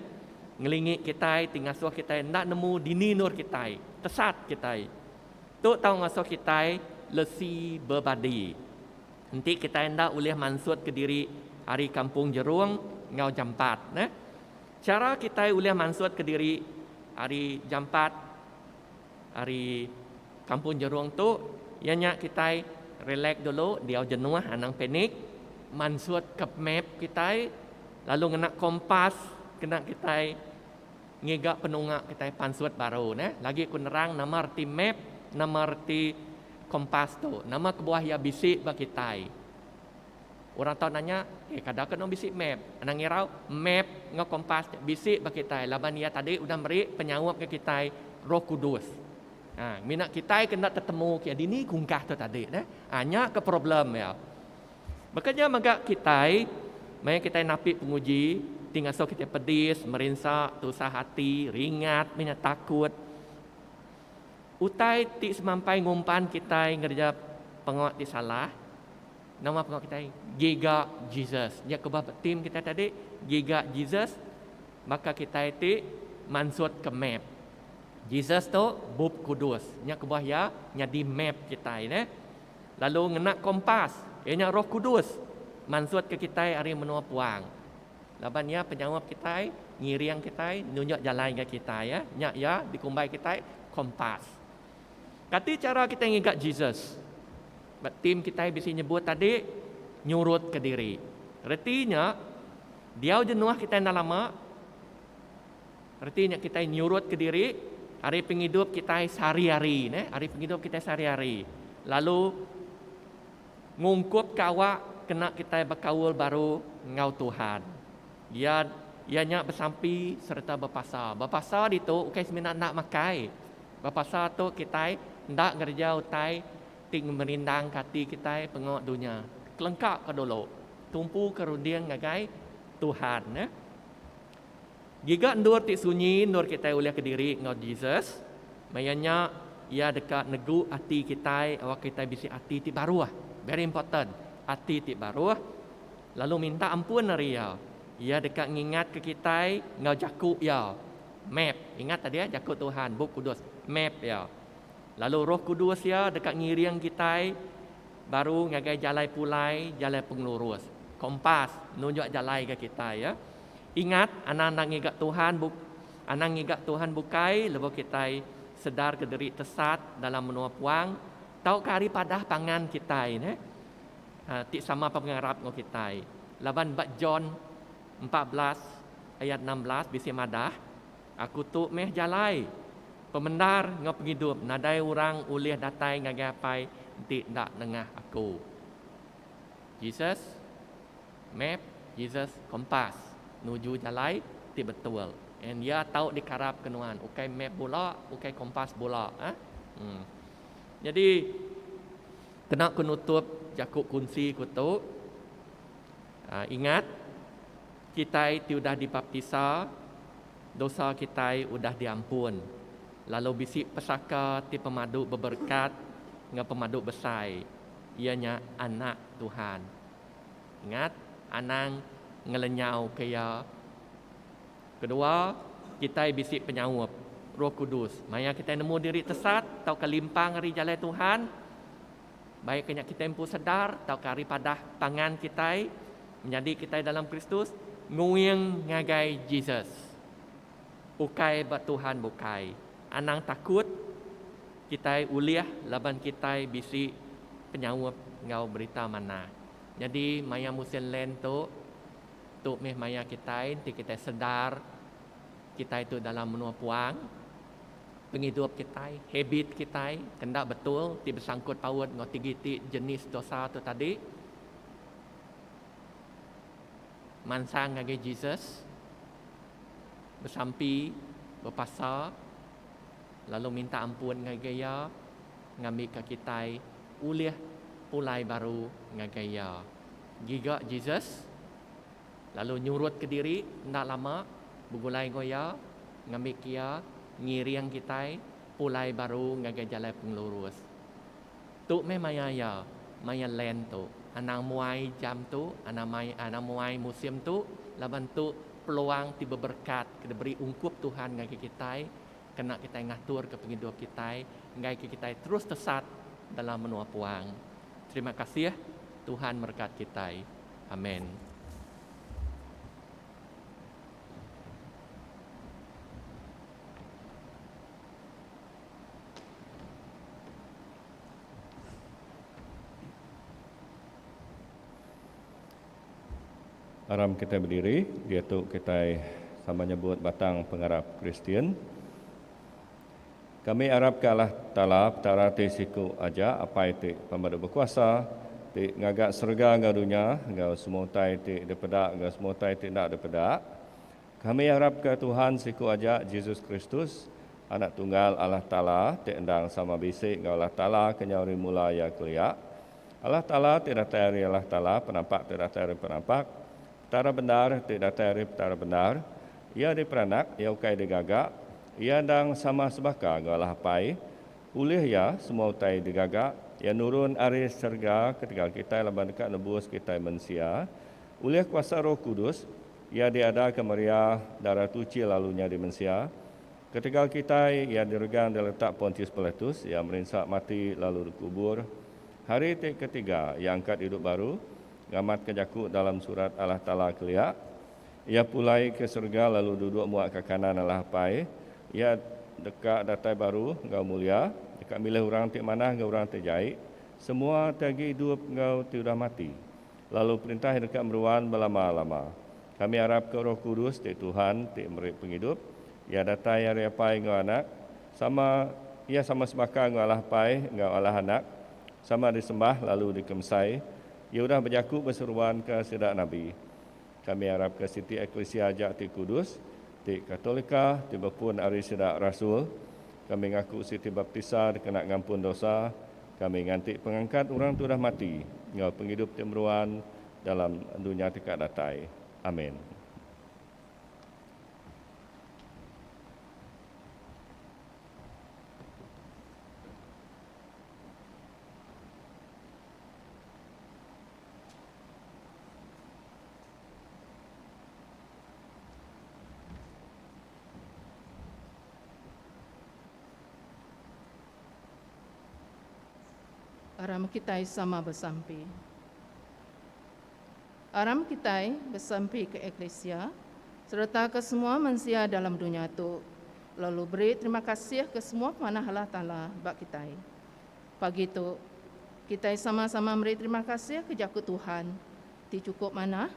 ngelingi kitai ti ngasuh kitai enda nemu dini endur kitai, tesat kitai. Tu tau ngasuh kitai lesi bebadi. Enti kitai enda ulih mansutka diri ari kampung jerung, enggau jampat neh. Chara kitai ulih mansut kediri ari jampat ari kampung jerung tu iya nya kitai relax dulu diau jenuh anang panik mansut ke map kitai lalu ngena kompas kena kitai ngiga penunga kitai pansut baru neh. Lagi ku nerang nama reti map nama reti kompas tu nama kebuah iya bisi ba kitai. Orang tau nanya, eh kada ke nong bisi map? Anang ngirau, map enggau kompas nya bisi ba kitai laban iya tadi udah meri penyaup ngagai kitai Roh Kudus. Ha, mina kitai ke enda tetemu ke dini kungkah tu tadi neh. Ha, nya ke problem iya. Baka nya mega kitai, maya kitai napi penguji ti ngasuh kitai pedis, merinsa, tusah ati, ringat, mina takut, utai ti semampai ngumpan kitai ngereja pengawa ti salah, Nama pengawa kitai? Giga Jesus. Nya kebuah ba team kitai tadi, giga Jesus baka kitai ti mansutka map. Jesus tu Bup Kudus. Nya kebuah iya nyadi map kitai neh. Lalu ngena kompas, iya nya Roh Kudus mansutka kitai ari menua puang. Laban iya penyaup kitai, ngiring kitai, nunjuk jalai ngagai kitai. Nya iya dikumbai kitai kompas. Kati chara kitai ngiga Jesus? Ba tim kitai bisi nyebut tadi, nyurutka diri. Reti nya, diau jenuh kitai enda lama, reti nya kitai nyurutka diri ari pengidup kitai sehari-hari neh, ari pengidup kitai sehari-hari. Lalu ngungkupka awak kena kitai bekaul baru enggau Tuhan. Iya iya nya besampi sereta bepasa. Bepasa ditu ukai semina enda makai. Ba pasal tu kitai enda ngereja utai ti ngemerindangka ati kitai pengawa dunya. Kelengkaka dulu, tumpuka runding ngagai Tuhan. Giga endur ti sunyi endur kitai ulih kediri enggau Jesus. Maya nya, Iya deka negu ati kitai awakka kitai bisi ati ti baruh. Very important, ati ti baruh lalu minta ampun ari Iya. Iya deka ngingatka kitai enggau jaku Iya. Map. Ingat tadi jaku Tuhan, Bup Kudus. Map iya. Lalu Roh Kudus iya deka ngiring kitai baru ngagai jalai pulai, jalai pengelurus. Kompas nunjuk jalai ga kitai ya. Ingat, anang enda ngiga Tuhan bu anang ngiga Tuhan bukai lebuh kitai sedar ke diri tesat dalam menua puang tauka ari padah pangan kitai neh ti sama pengarap enggau kitai. Laban ba John 14 ayat 16 bisi madah, Aku tu meh jalai, pemendar enggau pengidup nadai orang ulih datai ngagai Apai enti enda nengah aku. Jesus map, Jesus kompas nuju jalai ti betul. And iya tau dikarapka nuan, ukai map bula, ukai kompas bula. Eh? Hmm. Jadi kena ku nutup jaku kunsi ku tu, Ingat, kitai ti udah dibaptisa, dosa kitai udah diampun, lalu bisi pesaka ti pemadu beberekat enggau pemadu besai, iya nya Anak Tuhan. Ingat, anang ngelenyauka iya. Kedua, kitai bisi penyaup Roh Kudus. Maya kitai nemu diri tesat tauka limpang ari jalai Tuhan, Baik ke nya kitai empu sedar tauka ari padah pangan kitai, menyadi kitai dalam Kristus, nguing ngagai Jesus. Ukai ba Tuhan bukai. Anang takut, kitai ulih laban kitai bisi penyaup enggau berita manah. Nyadi maya musin Lent tu, tu mih maya kitai enti kitai sedar kitai tu dalam menua puang, Pengidup kitai, habit kitai ke enda betul ti besangkut paut enggau tigi ti jenis dosa tu tadi, mansang ngagai Jesus, besampi, bepasa lalu minta ampun ngagai Iya ngambika kitai ulih pulai baru ngagai Iya. Giga Jesus lalu nyurutka diri enda lama begulai enggau Iya ngambika Iya ngiring kitai pulai baru ngagai jalai pengelurus. Tu meh maya iya, maya Lent tu. Anang muai jam tu, anang mai anang muai musim tu laban tu peluang ti beberekat ke diberi ungkup Tuhan ngagai kitai kena kitai ngaturka pengidup kitai enggaika kitai terus tesat dalam menua puang. Terima kasih, Tuhan merekat kitai. Amen. Aram kitai bediri, diatu kitai sama nyebut batang pengarap Kristian. Kami arapka Allah Taala, Petara ti siku aja, Apai ti Pemadu Bekuasa, ti ngaga serega enggau dunya, enggau semua utai ti dipeda enggau semua utai ti enda dipeda. Kami arapka Tuhan siku aja, Jesus Kristus, Anak Tunggal Allah Taala, ti endang sama bisi enggau Allah Taala kenyau ari mula iya kelia. Allah Taala ti datai ari Allah Taala, penampak ti datai ari penampak, Petara bendar ti datai ari Petara bendar, Iya diperanak, Iya ukai digaga, Iya endang sama sebaka enggau Allah Apai. Ulih Iya, semua utai digaga, Iya nurun ari serega ketegal kitai laban deka nebus kitai mensia. Ulih kuasa Roh Kudus, Iya diadaka Maria, Dara Tuchi lalu nyadi mensia. Ketegal kitai, iya diregang diletak Pontius Pilatus, iya merinsa mati lalu dikubur. Hari ti ketiga, iya angkat idup baru, ngamatka jaku dalam surat Allah Taala kelia. Iya pulai ke serega lalu duduk muak ke kanan Allah Apai. Iya deka datai baru enggau mulia, deka milih orang ti manah enggau orang ti jai, semua ti agi idup enggau ti udah mati. Lalu perintah iya deka meruan belama-lama. Kami arapka Roh Kudus ti Tuhan ti meri pengidup. Iya datai ari Apai enggau Anak. Sama Iya sama sebaka enggau Allah Apai enggau Allah Anak, sama disembah lalu dikemesai. Iya udah bejaku beseruanka sida nabi. Kami arapka siti eklisia aja ti kudus, ti Katolika, ti bepun ari sida rasul. Kami ngaku siti baptisa dikena ngampun dosa. Kami nganti pengangkat orang ti udah mati enggau pengidup ti meruan dalam dunya ti ka datai. Amin. Aram kitai sama besampi. Aram kitai besampi ke eklisia sereta ke semua mensia dalam dunya tu, lalu beri terima kasih ke semua pemanah Allah Taala ba kitai. Pagi tu, kitai sama-sama meri terima kasih ke Jaku Tuhan ti chukup manah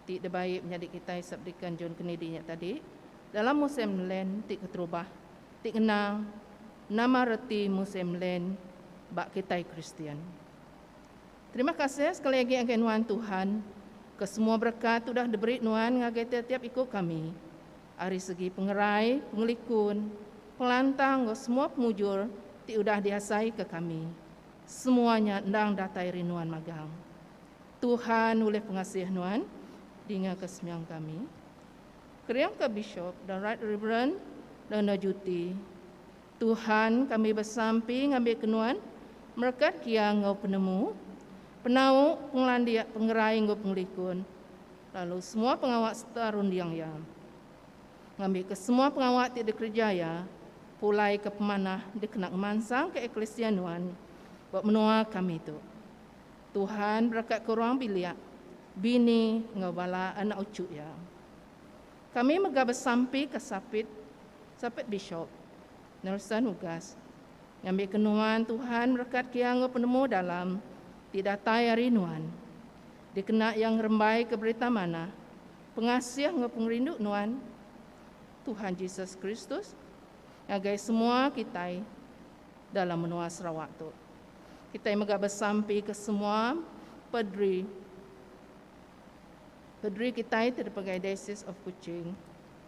ti dibai menyadi kitai Subdeacon John Kennedy nya tadi dalam musim Lent ti keterubah ti ngenang nama reti musim Lent ba kitai Kristian. Terima kasih sekali agi ngagai Nuan Tuhan ke semua berekat ti udah diberi Nuan ngagai tiap-tiap iku kami ari segi pengerai, pengelikun, pengelantang enggau semua pemujur ti udah diasaika kami. Semua nya endang datai ari Nuan magang. Tuhan ulih pengasih Nuan dingaka sembiang kami. Keringka Bishop dan Right Reverend Leonard Juti. Tuhan, kami besampi ngambika Nuan merekat kia enggau penemu, penau, pengelandik, pengerai enggau pengelikun, lalu semua pengawa sereta runding iya. Ngambika semua pengawa ti dikereja iya pulai ke pemanah dikena ngemansangka eklisia Nuan ba menua kami tu. Tuhan berekatka ruang bilik, bini enggau bala anak uchu iya. Kami mega besampika sapit sapit Bishop Nelson Ugas ngambika nuan Tuhan merekat kia enggau penemu dalam ti datai ari nuan dikena iya ngerembaika berita manah pengasih enggau pengerindu nuan Tuhan Jesus Kristus ngagai semua kitai dalam menua Sarawak tu. Kitai mega besampika semua pedri Pederi kitai ti dipegai Diocese of Kuching,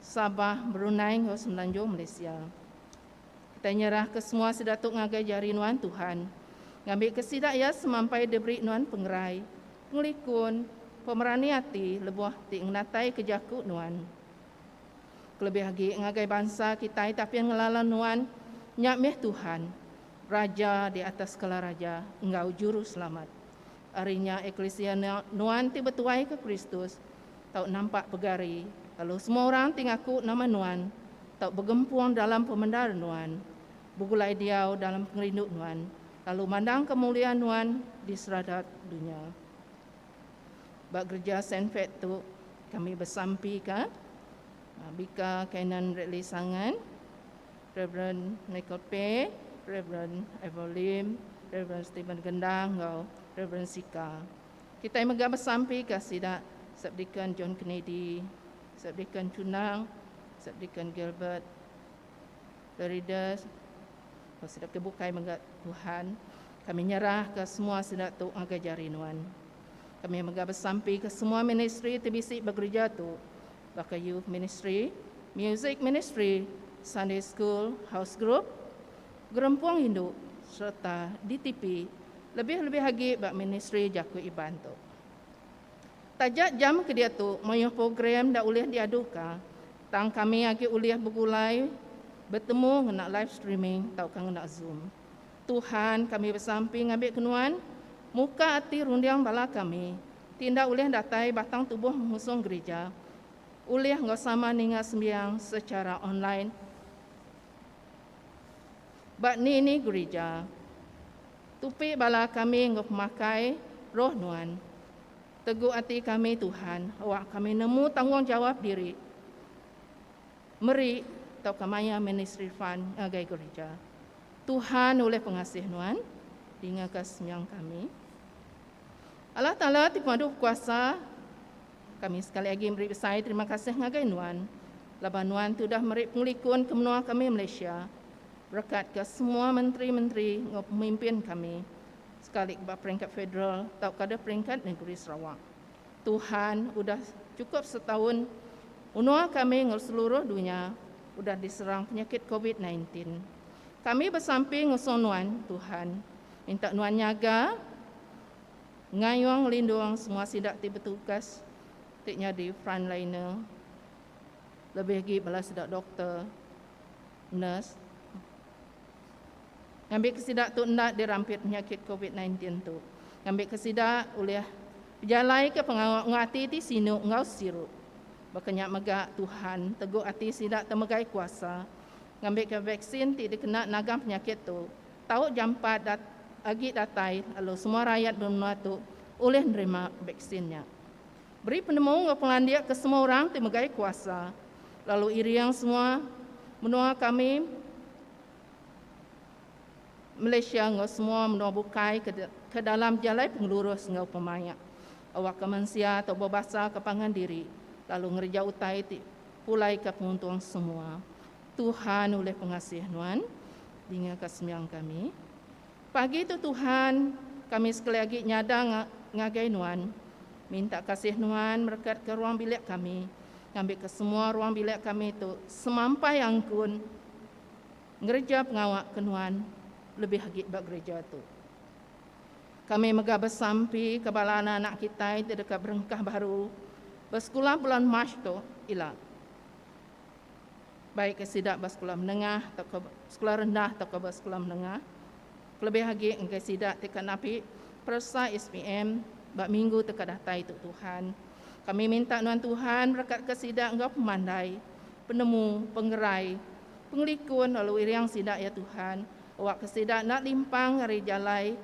Sabah, Brunei enggau Semenanjung Malaysia. Kitai nyerahka semua sida tu ngagai jari Nuan Tuhan, ngambika sida iya semampai diberi Nuan pengerai, pengelikun, pemerani ati lebuh ti ngenataika jaku Nuan. Kelebih agi ngagai bansa kitai ti apin ngelala Nuan, nya mih Tuhan, Raja di atas segala raja enggau Juruselamat. Ari nya eklisia nuan ti betuaika Kristus tau nampak pegari, lalu semua orang ti ngaku nama nuan tau begempung dalam pemendar nuan, begulai diau dalam pengerindu nuan, lalu mandangka mulia nuan di serata dunya. Ba gereja Saint Fat tu kami besampika Bika Canon Bradley Sangan, Reverend Michael Pei, Reverend Ivor Lim, Reverend Stephen Gendang enggau Reverend Sika. Kitai mega besampika sida Subdeacon John Kennedy, Subdeacon Chunang, Subdeacon Gilbert, Leridus, enggau sida ke bukai mega Tuhan. Kami nyerahka semua sida tu ngagai jari Nuan. Kami mega besampi ke semua ministri ti bisi ba gerija tu baka Youth Ministry, Music Ministry, Sunday School, House Group, Gerempung Indu sereta DTP lebih-lebih agi ba ministri jaku Iban tu. Taja jam ke diatu mayuh program enda ulih diaduka tang kami agi ulih begulai betemu ngena live streaming tauka ngena Zoom. Tuhan, kami besampi ngambika Nuan muka ati runding bala kami ti enda ulih datai batang tubuh ngusung gerija, ulih enggau sama ninga sembiang secara online ba ni-ni gerija. Tupi bala kami enggau pemakai roh Nuan. Tegu ati kami Tuhan, awak kami nemu tanggungjawap diri. Meri tauka maya ministry fund ngagai gerija. Tuhan ulih pengasih nuan, dingaka sembiang kami. Allah Taala ti pemadu bekuasa, kami sekali agi meri besai terima kasih ngagai nuan laban nuan ti udah meri pengelikun ke menua kami Malaysia. Berekatka semua menteri-menteri enggau pemimpin kami sekali ke ba peringkat federal tauka deh peringkat negeri Sarawak. Tuhan udah chukup setaun menua kami enggau seluruh dunya udah diserang penyakit covid 19. Kami besampi ngusung Nuan, Tuhan, minta Nuan nyaga, ngayung ngelindung semua sida ti betugas ti nyadi frontliner lebih agi bala sida doktor, nurse ngambika sida tu enda dirampit penyakit covid 19 tu ngambika sida ulih Bejalaika pengawa enggau ati ti sinu enggau siru. Baka nya mega, Tuhan tegu ati sida temegai kuasa ngambika vaksin ti dikena nagang penyakit tu tau jampat agi datai lalu semua rayat ba menua tu ulih nerima vaksin nya. Beri penemu enggau pengelandik ke semua orang ti megai kuasa lalu iring semua menua kami Malaysia enggau semua menua bukai ke dalam jalai pengelurus enggau pemaik. Awakka mensia tau bebasaka pangan diri lalu ngereja utai ti pulaika penguntung semua. Tuhan ulih pengasih Nuan, dingaka sembiang kami. Pagi tu Tuhan, kami sekali agi nyada ngagai Nuan, minta kasih Nuan merekatka ruang bilik kami, ngambika semua ruang bilik kami tu semampai angkun ngereja pengawa ke nuan lebih agi ba gereja tu. Kami mega besampi ke bala anak-anak kitai ti deka berengkah baru besekula bulan March tu ila. Baik ke sida ba sekula menengah tauka sekula rendah tauka ba sekula menengah. Kelebih agi ngagai sida ti ka napi peresa SPM ba minggu ti ka datai tu Tuhan. Kami minta nuan Tuhan berekatka sida enggau pemandai, penemu, pengerai, Pengelikun lalu iring sida ya Tuhan, awakka sida enda limpang ari jalai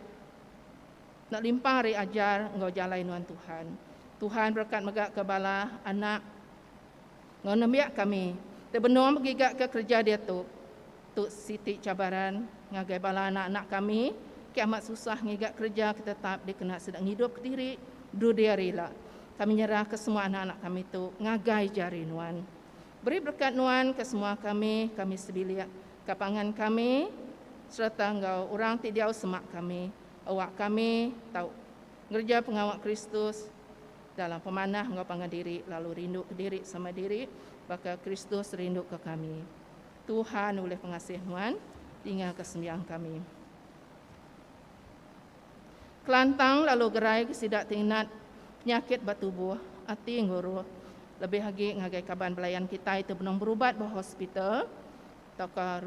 enda limpang ari ajar enggau jalai nuan Tuhan. Tuhan berekat mega ke bala anak enggau nembiak kami ti benung begiga ke kereja diatu. Tu siti cabaran ngagai bala anak-anak kami ke amat susah ngiga kereja ke tetap dikena sida ngidup kediri dudi hari ila. Kami nyerahka semua anak-anak kami tu ngagai jari nuan. Beri berekat Nuan ke semua kami, kami sebilik, ka pangan kami, sereta enggau orang ti diau semak kami, awak kami tau ngereja pengawa Kristus dalam pemanah enggau pangan diri lalu rindu ke diri sama diri baka Kristus rindu ke kami. Tuhan ulih pengasih Nuan, dinga ke sembiang kami. Kelantang lalu gerai ke sida ti ngenat penyakit ba tubuh, ati enggau roh, lebih agi ngagai kaban belayan kitai ti benung berubat ba hospital tauka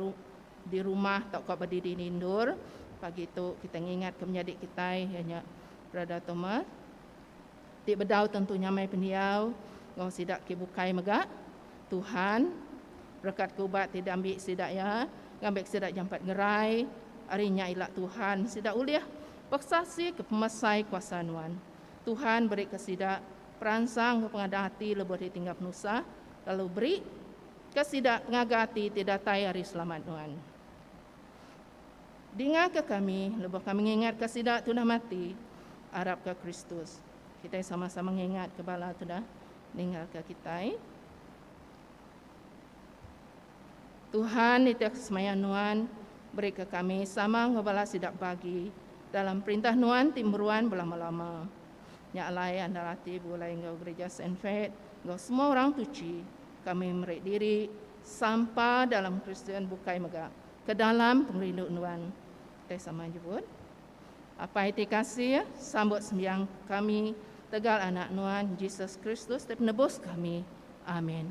di rumah tauka ba didi-didi endur. Pagi tu kitai ngingatka menyadi kitai iya nya Brother Thomas ti bedau tentu nyamai pendiau enggau sida ke bukai mega. Tuhan berekat ke ubat ti diambi sida iya ngambika sida jampat ngerai. Ari nya ila Tuhan sida ulih besaksi ke pemesai kuasa Nuan. Tuhan berika sida peransang enggau pengadah ati lebuh ditinggal penusah, lalu beri ke sida pengaga ati ti datai ari selamat Nuan. Dingaka kami lebuh kami ngingatka sida ti udah mati arapka Kristus. Kitai sama-sama ngingatka bala ti udah ninggalka kitai. Tuhan, nitihka semaya Nuan, berika kami sama enggau bala sida bagi dalam perintah Nuan ti meruan belama-lama. Nya alai andal ati begulai enggau Gereja Saint Fate enggau semua orang tuchi, kami meri diri sampa dalam Kristian bukai mega ke dalam pengerindu Nuan. Kitai sama nyebut, Apai ti kasih, sambut sembiang kami tegal Anak Nuan, Jesus Kristus ti Penebus kami. Amin.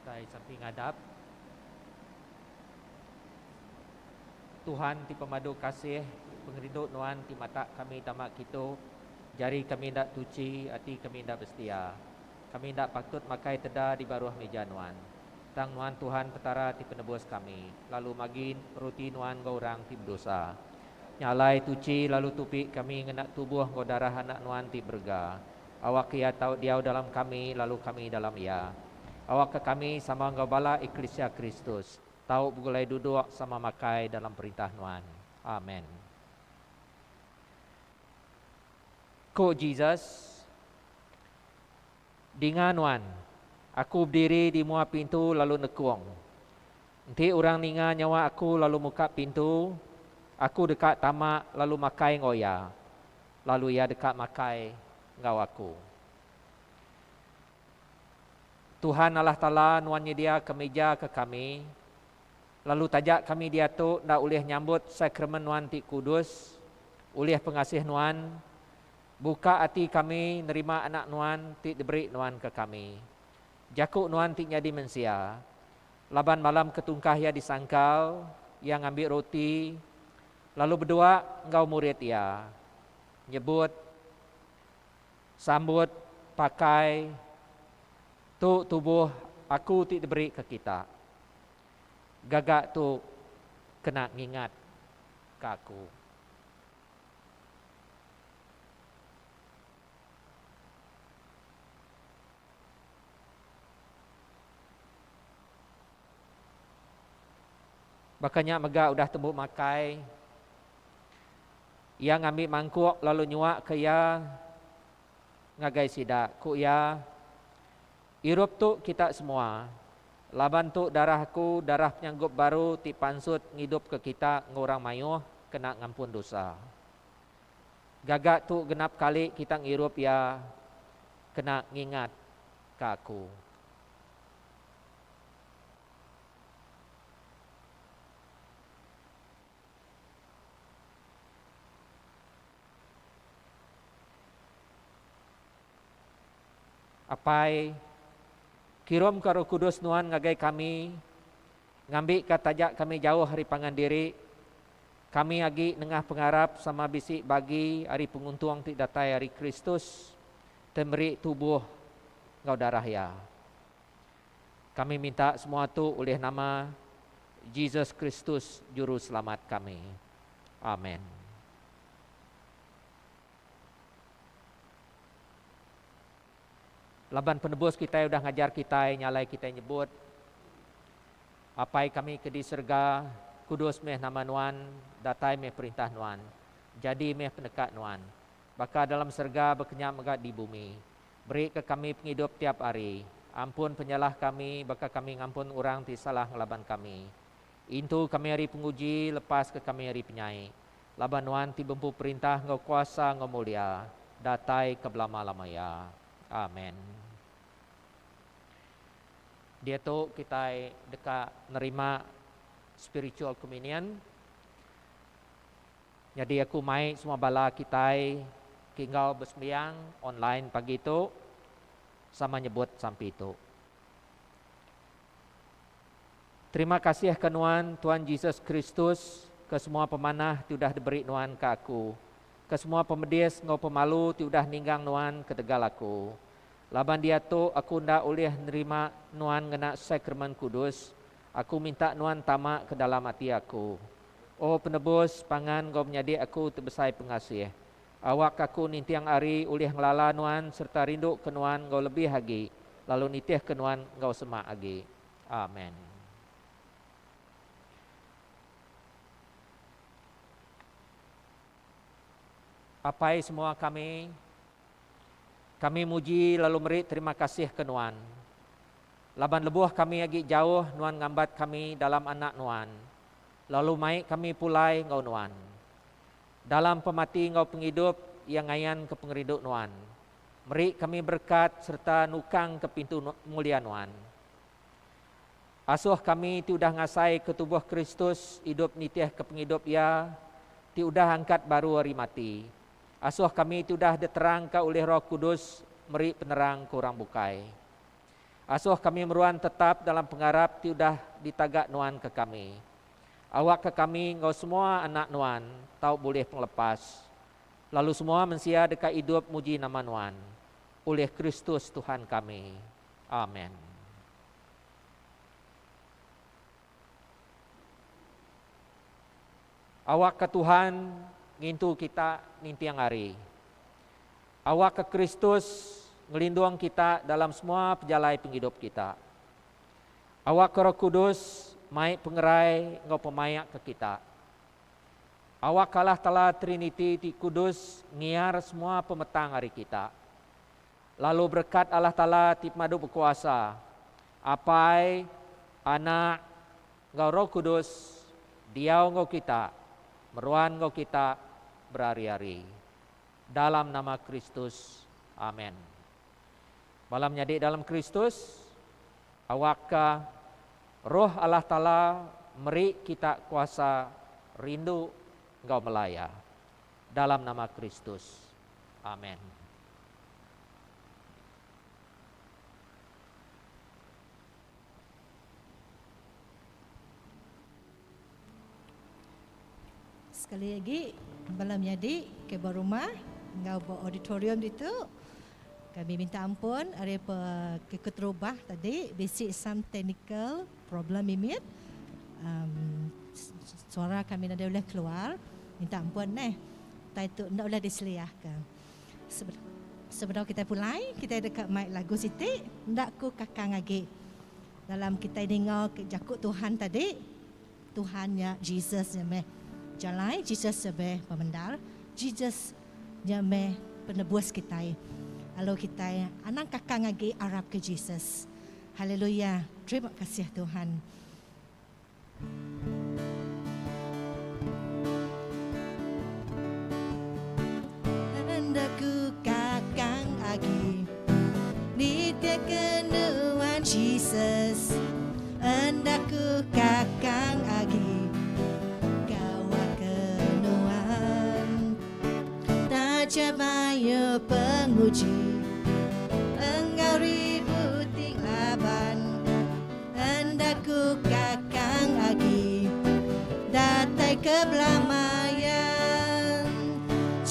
Kitai sampi ngadap Tuhan ti pemadu kasih, pengerindu Nuan ti matak kami tama kitu, jari kami enda tuchi, ati kami enda besetia. Kami enda patut makai teda di baruh mija Nuan. Tang Nuan Tuhan Petara ti Penebus kami, lalu magi ruti Nuan enggau orang ti bedosa. Nya alai tuchi lalu tupi kami ngena tubuh enggau darah Anak Nuan ti berega. Awakka Iya tau diau dalam kami lalu kami dalam Iya. Awakka kami sama enggau bala eklisia Kristus tau begulai duduk sama makai dalam Perintah Nuan. Amen. Ku Jesus, Dinga nuan, Aku bediri di mua pintu lalu nekung. Enti orang ninga nyawa Aku lalu muka pintu, Aku deka tama lalu makai enggau iya, lalu iya deka makai enggau Aku. Tuhan Allah Taala nuan nyediaka mija ke kami, lalu taja kami diatu enda ulih nyambut sakramen nuan ti kudus, ulih pengasih nuan, Buka ati kami nerima Anak Nuan ti diberi Nuan ke kami. Jaku Nuan ti nyadi mensia. Laban malam ketungkah Iya disangkal, Iya ngambi roti, lalu bedua enggau murid Iya, nyebut, Sambut, pakai, tu tubuh Aku ti diberi ke kita. Gaga tu kena ngingat ke Aku. Baka nya mega udah tembu makai, iya ngambi mangkuk lalu nyuaka iya ngagai sida. Ku iya, Irup tu kita semua, laban tu darah aku, darah penyanggup baru ti pansut ngidupka kita enggau orang mayuh kena ngampun dosa. Gaga tu genap kali kita ngirup iya kena ngingatka aku. Apai, kirumka Roh Kudus Nuan ngagai kami, ngambika taja kami jauh ari pangan diri, kami agi nengah pengarap sama bisi bagi ari penguntung ti datai ari Kristus te meri tubuh enggau darah Iya. Kami minta semua tu ulih nama Jesus Kristus Juruselamat kami. Amen. Laban Penebus kitai udah ngajar kitai nya alai kitai nyebut, Apai kami ke di serega, kudus meh nama Nuan, datai meh perintah Nuan. Jadi meh peneka Nuan, baka dalam serega baka nya mega di bumi. Beri ke kami pengidup tiap hari. Ampun penyalah kami baka kami ngampun orang ti salah ngelaban kami. Intu kami ari penguji, lepas ke kami ari penyai. Laban Nuan ti bempu perintah enggau kuasa enggau mulia, datai ke belama-lama iya. Amen. Diatu kitai deka nerima spiritual communion. Nyadi aku mai semua bala kitai ke enggau besembiang online pagi tu sama nyebut sampi tu. Terima kasih ke Nuan, Tuan Jesus Kristus, ke semua pemanah ti udah diberi Nuan ke aku, ke semua pemedis enggau pemalu ti udah ninggang Nuan ketegal aku. Laban diatu aku enda ulih nerima Nuan ngena Sakramen Kudus, aku minta Nuan tama ke dalam ati aku. O Penebus, Pangan enggau Menyadi aku ti besai pengasih, awakka aku ninting hari ulih ngelala Nuan sereta rinduka Nuan enggau lebih agi lalu nitihka Nuan enggau semak agi. Amen. Apai semua kami, kami muji lalu meri terima kasih ke Nuan. Laban lebuh kami agi jauh Nuan ngambat kami dalam Anak Nuan, lalu mai kami pulai enggau Nuan. Dalam pemati enggau pengidup Iya ngayanka pengerindu Nuan, meri kami berekat sereta nukangka pintu mulia Nuan. Asuh kami ti udah ngasaika tubuh Kristus idup nitihka pengidup Iya ti udah angkat baru ari mati. Asuh kami ti udah diterangka ulih Roh Kudus meri penerang ke orang bukai. Asuh kami meruan tetap dalam pengarap ti udah ditaga Nuan ke kami. Awakka kami enggau semua anak Nuan tau bulih pengelepas, lalu semua mensia deka idup muji nama Nuan, ulih Kristus Tuhan kami. Amen. Awakka Tuhan ngintu kita ninting hari. Awakka Kristus ngelindung kita dalam semua pejalai pengidup kita. Awakka Roh Kudus mai pengerai enggau pemaik ke kita. Awakka Allah Taala Triniti ti Kudus ngiar semua pemetang ari kita. Lalu berekat Allah Taala ti Pemadu Bekuasa, Apai, Anak, enggau Roh Kudus diau enggau kita, meruan enggau kita berari-ari. Dalam nama Kristus. Amen. Bala menyadi dalam Kristus, awakka Roh Allah Taala meri kita kuasa rindu enggau melaya. Dalam nama Kristus. Amen. Sekali agi bala menyadi ke ba rumah enggau ba auditorium ditu kami minta ampun ari pe ke keterubah tadi bisi some technical problem mimit um suara kami nadai ulih keluar minta ampun neh. Utai tu enda ulih diseliahka. Sebedau kitai pulai, kitai deka mai lagu siti enda ku kakang agi. Dalam kitai ninga ke jaku Tuhan tadi, Tuhan nya Jesus nya meh jalai, Jesus nya meh pemendar, Jesus nya meh penebus kitai. Lalu kitai anang kakang agi arapka Jesus. Haleluya. Terima kasih Tuhan. Enda ku kakang agi nitih ke nuan Jesus Enda ku kakang agi gawa ke nuan Taja mayuh penguji enggau ribut ti ngelaban Enda ku kakang agi datai ke belama iya.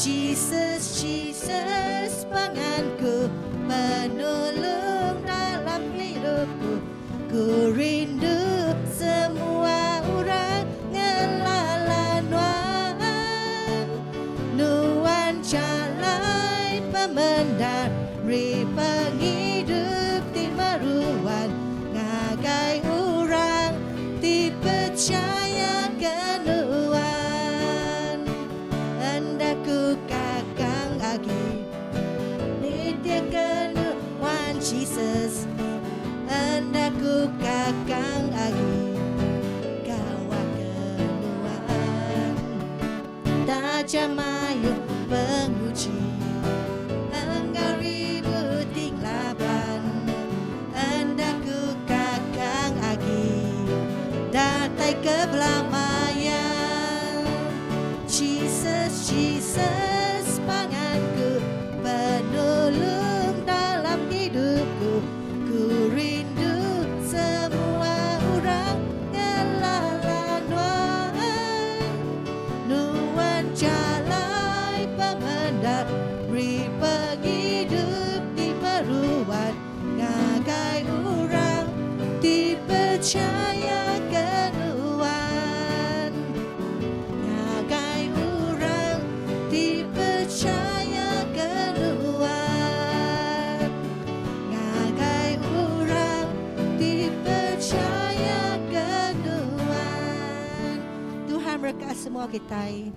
Jesus, Jesus panganku, penulung dalam hidupku. Ku rindu semua orang ngelala nuan. Nuan jalai pemendar meri pengidup ti meruan ngagai orang ti pechaya ke nuan. Enda ku kakang agi nitih ke nuan Jesus. Enda ku kakang agi gawa ke nuan. Taja mayuh penguji enggau ribut ti ngelaban enda ku kakang agi datai ke belama iya. Jesus, Jesus panganku penulung dalam hidupku ku rindu semua orang ngelala nuan. Nuan jalai pemendar meri pengidup ti meruan ngagai orang ti pechaya ke nuan. Ngagai orang ti pechaya ke nuan. Ngagai orang ti pechaya ke nuan. Tuhan merekat semua kitai.